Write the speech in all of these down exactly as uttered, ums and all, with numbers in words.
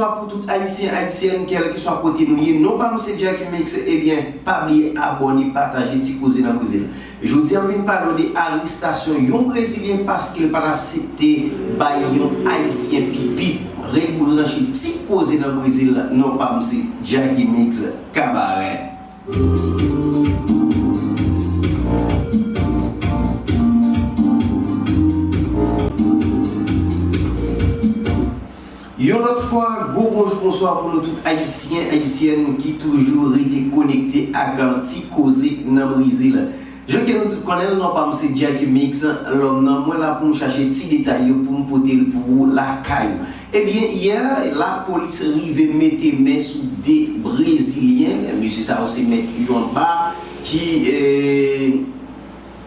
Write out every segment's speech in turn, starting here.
Pou tout Ayisyen, Ayisyèn, kèlkeswa kote nou ye, non pa m se Jacky Mix, ebyen, pa bliye abòne, pataje Ti Koze nan Brezil. Jodi a, m vin pale w de arestasyon yon Brezilyen paske l pa t aksepte bay yon Ayisyen pipi. Ret branche, Ti Koze nan Brezil, non pa m se Jacky Mix Kabarè. Yon lòt fwa, gwo bonjou, bonswa pou nou tout Ayisyen, Ayisyèn ki toujou rete konekte ak Ti Koze nan Brezil. Jan ke nou tout konnen l, non pa m se Jacky Mix, lòm nan, mwen la pou m chache ti detay yo pou m pote l pou ou lakay ou. Ebyen, yè, lapolis rive mete men sou de Brezilyen. Mesye sa yo se mèt yon ba ki, eh,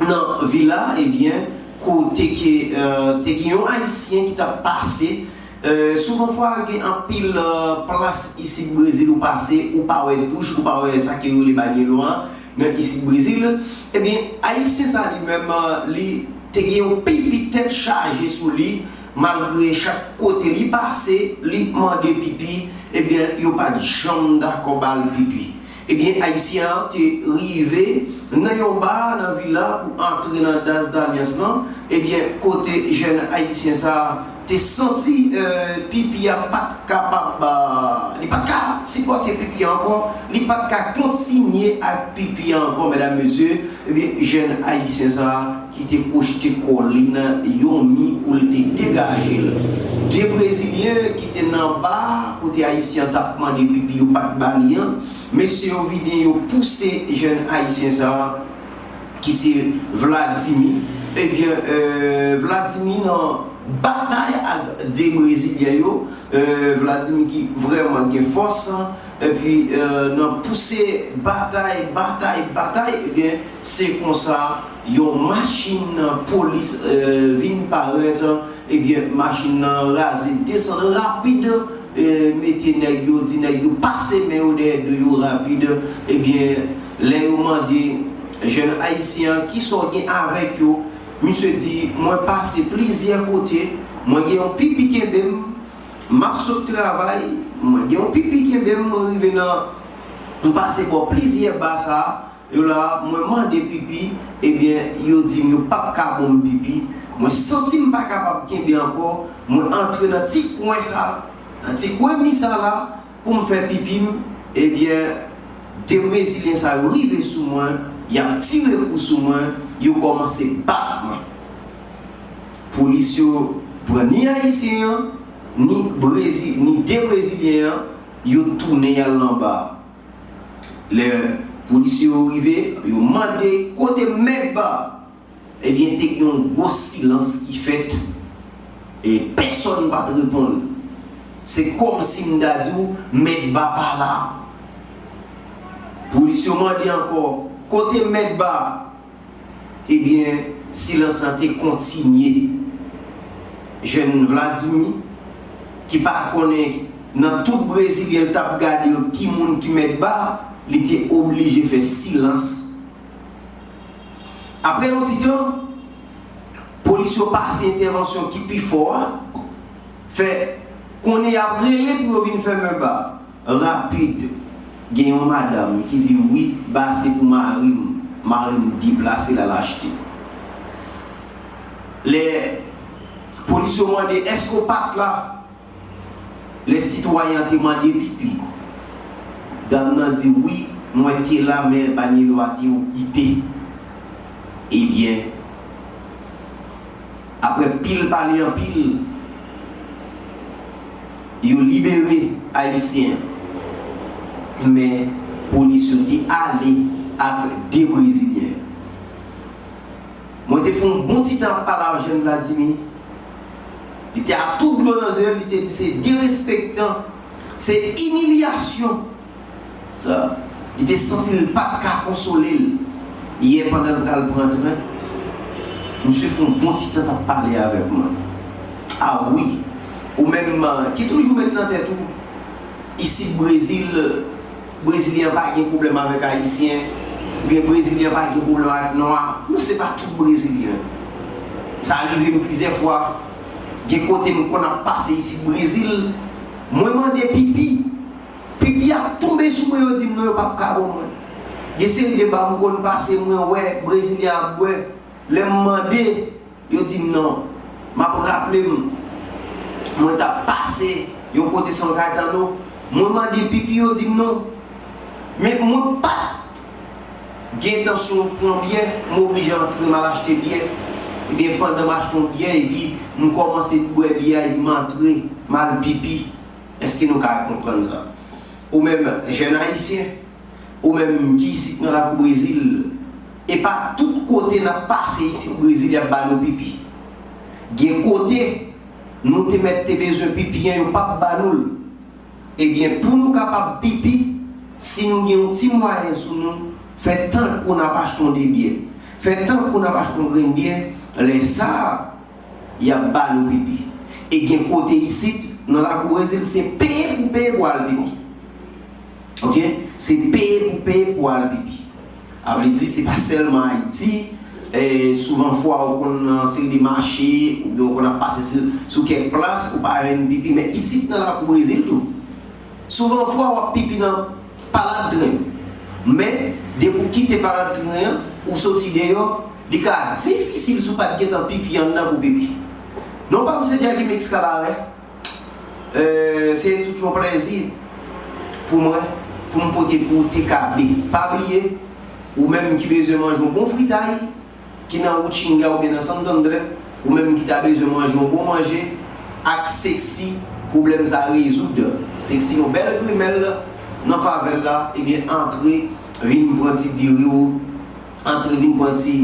nan vila, ebyen, kote ke, eh, te gen yon Ayisyen ki t ap pase. Eh, souvan fwa, gen anpil, eh, plas isit Brezil ou pase, ou pa wè douch, ou pa wè sa ke yo rele banyelo a nan isit Brezil. Ebyen, Ayisyen sa li menm, eh, li te gen yon pipi tèt chaje sou li, malgre chak kote li pase, li mande pipi, ebyen, yo pa t janm dakò ba l pipi. Ebyen, Ayisyen an te rive nan yon ba nan vila pou antre nan Das Dalhas lan, ebyen, kote jèn Ayisyen sa a te santi, eh, pipi a pa t kapab, ah, li pa t ka sipòte pipi a ankò, li pa t ka kontinye ak pipi a ankò, medam, mesye, ebyen, jèn Ayisyen sa a ki te pwojte kò li nan yon mi pou l te degaje l. De Brezilyen ki te nan ba kote Ayisyen an t ap mande pipi yo pa t ba li an, mesye yo vini, yo pouse jèn Ayisyen sa a, ki se Vladimir. Ebyen, eh, Vladimir nan batay ak de Brezilyen yo, eh, Vladimir ki vrèman gen fòs, epi, eh, nan pouse batay, batay, batay, ebyen, se konsa yon machin polis, eh, vin parèt, ebyen, machin nan raze, desann rapid, eh, mete nèg yo, di nèg yo pase men yo dèyè do yo rapid, ebyen, lè yo mande jèn Ayisyen an kisa w gen avèk yo, misye di, mwen pase plizyè kote, mwen gen yon pipi kenbe m, m ap sot travay, mwen gen yon pipi kenbe m, mwen rive nan, m pase bò plizyè ba sa a, yo la, mwen mande pipi, ebyen, yo di m yo p ap ka ban m pipi, mwen santi m pa kapab kenbe ankò, mwen antre nan ti kwen sa, nan ti kwen mi sa la, pou m fè pipi m, ebyen, de Brezilyen sa yo rive sou mwen, y ap tire kou sou mwen, yo kòmanse bat mwen. Polis yo pran ni Ayisyen an, ni Brezi-, ni de Brezilyen an, yo tounen y al nan ba a. Lè polis yo rive, yo mande kote mèt ba a. Ebyen, te gen yon gwo silans ki fèt, e pèsonn pa t reponn. Se kòmsi m ta di w, mèt ba pa la. Polis yo mande ankò, kote mèt ba? Ebyen, silans lan te kontinye. Jèn Vladimir, ki pa konnen nan tout Brezilyen l t ap gade yo ki moun ki mèt ba, li te oblije fè silans. Apre yon ti tan, polis yo pase entèvansyon ki pi fò a, fè konnen y ap rele pou yo vin fèmen ba. Rapid, gen yon madanm ki di, wi, ba se pou mari m, mari m deplase l al achte. Lè polis yo mande, èske w pa t la? Lè sitwayen an te mande pipi, dam nan di, wi, mwen te la, men banyelo a te okipe. Ebyen, apre pil pale anpil, yo libere Ayisyen an. Men, polis yo te ale ak de Brezilyen. Mwen te fè yon bon ti tan ap pale ak jèn Vladimir. Li te ak tout dlo nan zye l, li te di se derespektan, se imilyasyon. Sa, li te santi l pa t ka konsole l. Yè pandan l pral pran tren, misye fè yon bon ti tan t ap pale avèk mwen. A wi, ou menm, ki toujou met nan tèt ou, isit Brezil, Brezilyen an pa gen pwoblèm avèk Ayisyen, oubyen Brezilyen an pa gen pwoblèm avèk nwa. Non, se pa tout Brezilyen. Sa rive m plizyè fwa. Gen kote m konn ap pase isit Brezil, Mwen mande pipi. Pipi ap tonbe sou mwen, yo di m non, yo p ap ka ban mwen. Gen seri de ba m konn pase, mwen wè Brezilyen ap bwè. Lè m mande, yo di m non. M ap raple m, mwen t ap pase yon kote san kay tann ou. Mwen mande pipi, yo di m non. Men mwen pa t gen entansyon pran byè, m oblije antre, m al achte byè. Ebyen, pandan m achte yon byè, epi m kòmanse bwè byè a, epi m antre, m al pipi. Èske nou ka konprann sa? Ou menm, jèn ayisyen, ou menm ki isit nan lakou Brezil, e pa tout kote n ap pase isit Brezil, y ap ba nou pipi. Gen kote, nou te mèt te bezwen pipi an, yo p ap ba nou l. Ebyen, pou nou kapab pipi, si nou gen yon ti mwayen sou nou, fè tankou n ap achte yon de byè. Fè tankou n ap achte yon grenn byè, lè sa a, y ap ba nou pipi. E gen kote isit, nan lakou Brezil, se peye pou peye pou al pipi. Oke? Se peye pou peye pou al pipi. A vle di, se pa sèlman Ayiti, e, souvan fwa ou konn nan seri de mache, oubyen ou konn ap pase sou, sou kèk plas, ou pa jwenn pipi, men isit nan lakou Brezil tou. Souvan fwa w ap pipi nan paladren. Men, depi w kite paladren an, ou soti deyò, li ka difisil si w pa t gentan pipi anndan pou pipi. Non pa m se Jackie Mix Kabarè. Euh, se tout yon plèzi pou mwen, pou m pote pou ou T K B. Pa bliye, ou menm ki bezwen manje yon bon fritay, ki nan Uchinga oubyen nan Santo André, ou menm ki ta bezwen manje yon bon manje, ak Sexy, pwoblèm sa rezoud. Sexy yon bèl grimèl nan favèl la, ebyen antre, vin pran ti diri w, antre vin pran ti,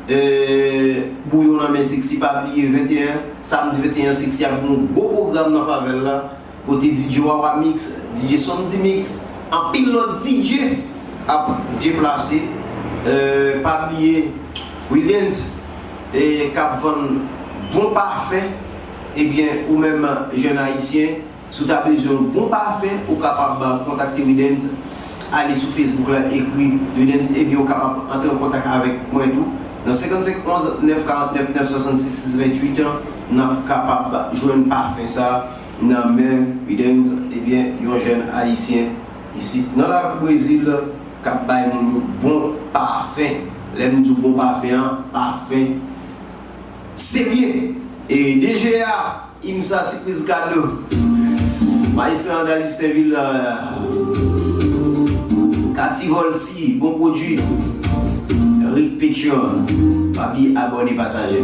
euh, bouyon nan men Sexy, pa bliye venteyen, samdi venteyen, Sexy ap gen yon gwo pwogram nan favèl la. Kote D J Wawa Mix, D J Somdi Mix, anpil lòt D J ap deplase. Euh, pa bliye Williams, e, k ap vann bon pafen. Ebyen, ou menm, jèn ayisyen, si w ta bezwen yon bon pafen, ou kapab kontakte Williams. Ale sou Facebook la, ekri Williams, ebyen, ou kapab antre an kontak avèk mwen tou. Nan senkannsenk onz nèf karantnèf nèf swasannsis sis venntuit, n ap kapab jwenn pafen sa a nan men Williams, ebyen, yon jèn ayisyen isit nan lakou Brezil k ap bay moun yo bon pafen. Lè m di w bon pafen an, pafen serye. E D J a, Imsa Sipriz Kado, Mayestro Andal Istenvil, Kati Volsi, bon pwodui, Rick Patreon, pa bliye abòne, pataje.